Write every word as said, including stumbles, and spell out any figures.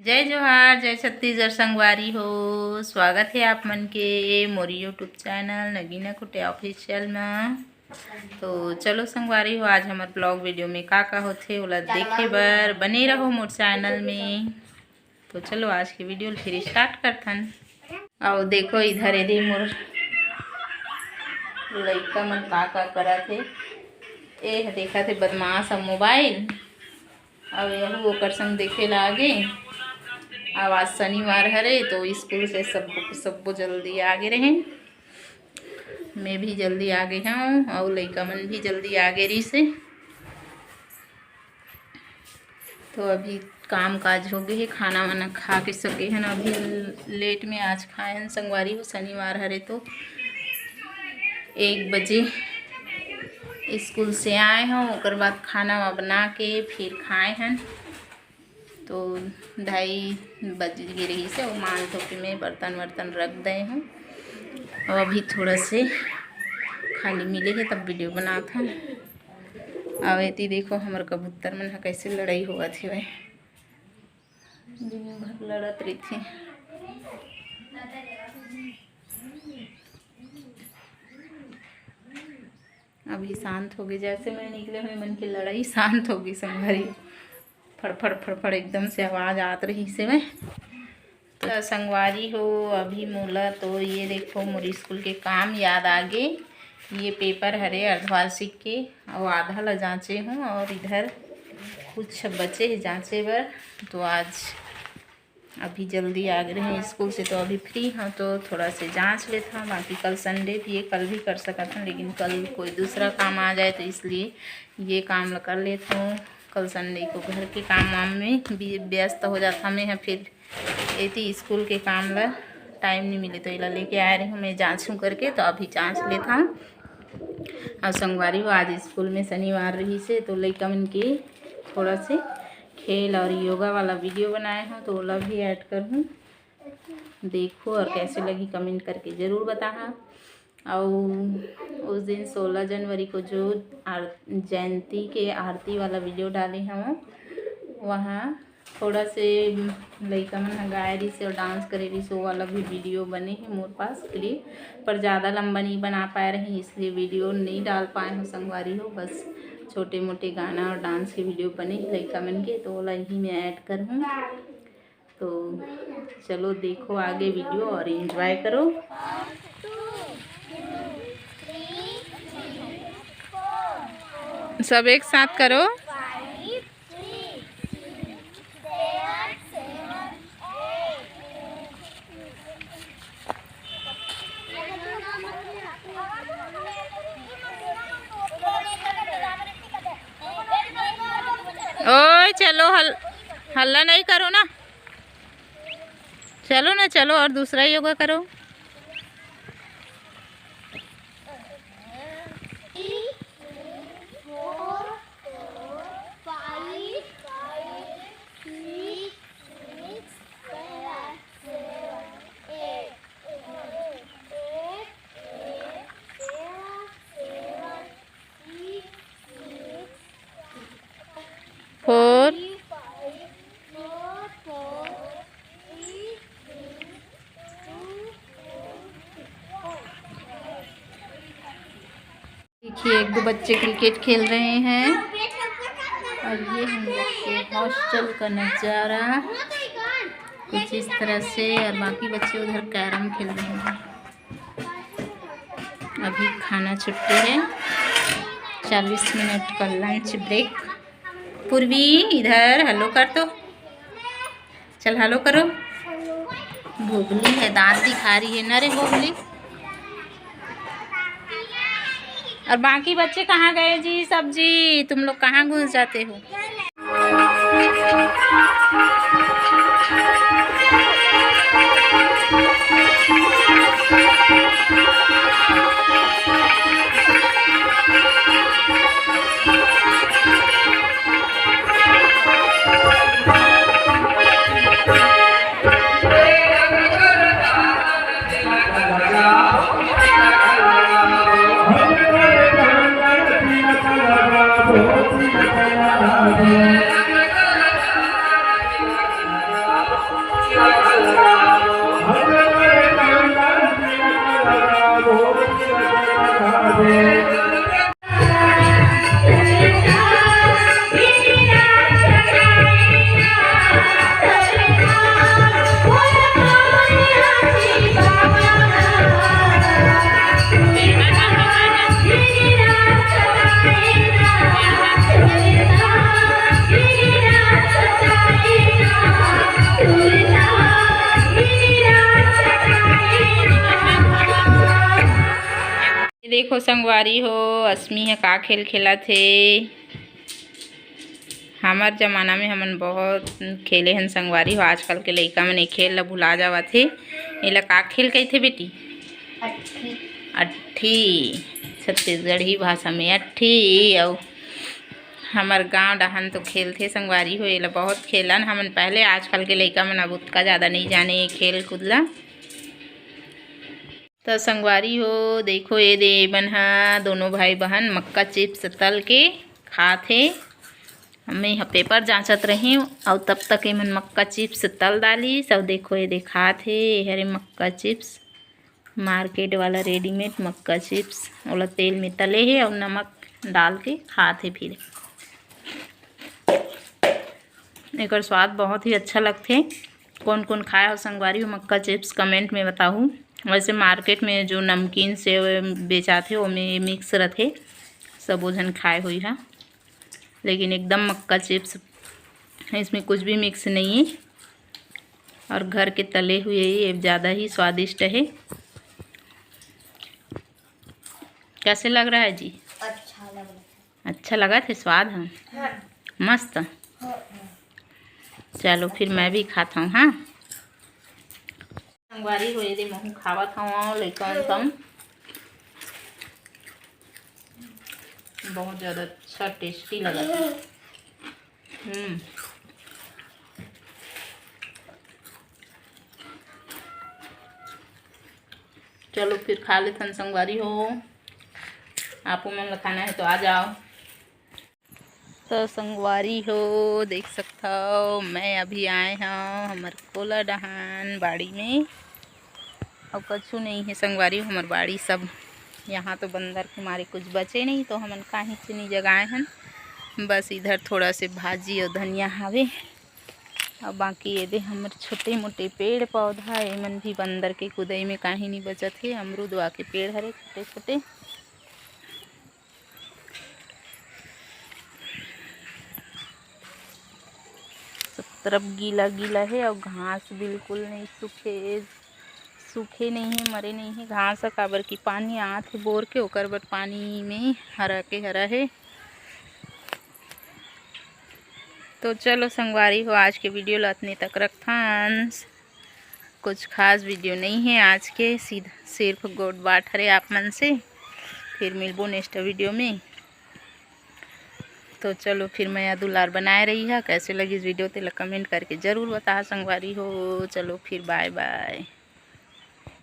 जय जोहार, जय छत्तीसगढ़ संगवारी हो। स्वागत हे आप मन के मोर YouTube चैनल नगीना खुटे ऑफिशियल में। तो चलो संगवारी हो, आज हमर ब्लॉग वीडियो में का का होथे, ओला देखे बर बने रहो मोर चैनल में। तो चलो आज के वीडियो ल फिर स्टार्ट करथन। अउ देखो इधर एदे मोर लइका मन का का करत हे। ए ह देखत हे बदमाश ह मोबाइल। अउ यहू ओकर संग देखे ला आगे। अउ आज शनिवार हरे तो स्कूल से सब, सब्बो जल्दी आगे रहे। मैं भी जल्दी आगे हूँ अउ लइका मन भी जल्दी आगे रहिसे। तो अभी काम काज हो गए हे, खाना वाना खा के सो गए हन। अभी लेट में आज खाए हन संगवारी हो, शनिवार हरे तो एक बजे स्कूल से आए हन, ओकर बाद खाना वाना बना के फिर खाए हन। तो ढाई बज गे रहिसे, वो मांज धो के मैं बर्तन वर्तन रख दे हूँ। और अभी थोड़ा से खाली मिले हे तब वीडियो बनात हूँ। अब एती देखो हमर कबूतर मन ह कैसे लड़ाई होवत हेवय, दिन भर लड़त रहिथे। अभी शांत हो गई, जैसे मैं निकले हुए मन की लड़ाई शांत हो गई संगवारी। फड़फड़ फड़फड़ एकदम से आवाज आत रहिसे मैं। तो संगवारी हो, अभी मोला तो ये देखो मोर स्कूल के काम याद आ गे। ये पेपर हरे अर्धवार्षिक के, अउ आधा ला जांचे हूँ और इधर कुछ बचे हे जांचे बर। तो आज अभी जल्दी आ गए हैं स्कूल से, तो अभी फ्री हूँ तो थोड़ा से जांच लेता हूँ। बाकी कल संडे भी है, कल भी कर सकत हूँ, लेकिन कल कोई दूसरा काम आ जाए तो इसलिए ये काम ला कर लेता हूँ। कल संडे को घर के काम वाम में भी व्यस्त हो जाता मैं, फिर एती स्कूल के काम ला टाइम नहीं मिले तो एला लेके आए रही हूँ मैं जांचूँ करके। तो अभी जांच लेता हूँ। और संगवारी हो, आज स्कूल में शनिवार रहिसे तो लइका मन के थोड़ा से खेल और योगा वाला वीडियो बनाए हूँ, तो ओला भी ऐड करहूँ। देखो और कैसे लगी कमेंट करके जरूर बताहा। और उस दिन सोलह जनवरी को जो आर-, जयंती के आरती वाला वीडियो डाले हूँ, वहाँ थोड़ा से लइका मन ह गाए रहिसे और डांस करे रहिसे, वो वाला भी वीडियो बने हे मोर पास क्लिप, पर ज़्यादा लंबा नहीं बना पाए रही, इसलिए वीडियो नहीं डाल पाए हूँ संगवारी हो। बस छोटे मोटे गाना और डांस के वीडियो बने हे लइका मन के, तो ओला यही मैं ऐड करहूँ। तो चलो देखो आगे वीडियो और एंजॉय करो। सब एक साथ करो। ओए चलो, हल-, हल्ला नहीं करो ना। चलो ना, चलो और दूसरा योगा करो। फोर। देखिए, एक दो बच्चे क्रिकेट खेल रहे हैं और ये हम लोग के हॉस्टल का नज़ारा कुछ इस तरह से, और बाकी बच्चे उधर कैरम खेल रहे हैं। अभी खाना छुट्टी है, चालीस मिनट का लंच ब्रेक। पूर्वी, इधर हेलो कर तो, चल हेलो करो। भोगली है, दांत दिखा रही है ना रे भोगली। और बाकी बच्चे कहाँ गए जी? सब जी, तुम लोग कहाँ घुस जाते हो? देखो संगवारी हो, असमी ह का खेल खेलत हे। हमर जमाना में हमन बहुत खेले हन संगवारी हो। आजकल के लइका मन ए खेल ल भुला जावत हे। एला का खेल कहिथे बेटी? अट्ठी। अट्ठी, छत्तीसगढ़ी भाषा में अट्ठी। अउ हमर गांव डहन तो खेलथे संगवारी हो, एला बहुत खेलन हमन पहले। आजकल के लइका मन अब ओतका ज़्यादा नइ जाने ए खेल कूद ला। त संगवारी हो, देखो ये दे, एमन ह दोनों भाई बहन मक्का चिप्स तल के खात हे। मैं ह पेपर जांचत रही हूँ, अउ तब तक एमन मक्का चिप्स तल डालिस। अउ देखो ये दे खात हे, ये हरे मक्का चिप्स, मार्केट वाला रेडीमेड मक्का चिप्स, ओला तेल में तले हे अउ नमक डाल के खात हे। फिर एकर स्वाद बहुत ही अच्छा लगथे। कौन कौन खाए हो संगवारी हो मक्का चिप्स, कमेंट में बताहू। वैसे मार्केट में जो नमकीन से बेचाथे, ओमे मिक्स रथे, सबो झन खाए होई हा, लेकिन एकदम मक्का चिप्स, इसमें कुछ भी मिक्स नहीं है और घर के तले हुए ये ज़्यादा ही स्वादिष्ट है। कैसे लग रहा है जी? अच्छा लग रहा है। अच्छा लगा थे स्वाद ह? हाँ। मस्त। हाँ, हाँ। चलो फिर मैं भी खाता हूँ। हाँ संगवारी हो, ये दे महू खावत हूँ लइका मन संग। बहुत ज़्यादा अच्छा टेस्टी लगा था। हम्म। चलो फिर खा लेथन संगवारी हो, आपो मन ल खाना है तो आ जाओ। तो संगवारी हो, देख सकथव, मैं अभी आए हव हमर कोला डहान बाड़ी में। अउ कछु नहीं है संगवारी हो, हमर बाड़ी सब यहाँ तो बंदर के मारे कुछ बचे नहीं, तो हमन काहीच नहीं जगाए हन। बस इधर थोड़ा से भाजी अउ धनिया हावे, अउ बाकी ये दे हमर छोटे मोटे पेड़ पौधा, एमन भी बंदर के कुदई में काहीं नहीं बचत हे। अमरूदवा के पेड़ हरे छोटे छोटे। सब तरफ गीला गीला हे अउ घास बिल्कुल नहीं सूखे, सूखे नहीं हे, मरे नहीं हे घास ह, काबर कि पानी आत हे बोर के, ओकर बर पानी में हरा के हरा हे। तो चलो संगवारी हो, आज के वीडियो ला अतने तक रखथन। कुछ खास वीडियो नहीं है आज के, सीधा सिर्फ गोठ बात हरे आप मन से। फिर मिलबो नेक्स्ट वीडियो में। तो चलो फिर मया दुलार बनाए रही है। कैसे लगी इस वीडियो तेला कमेंट करके ज़रूर बताहा संगवारी हो। चलो फिर बाय बाय।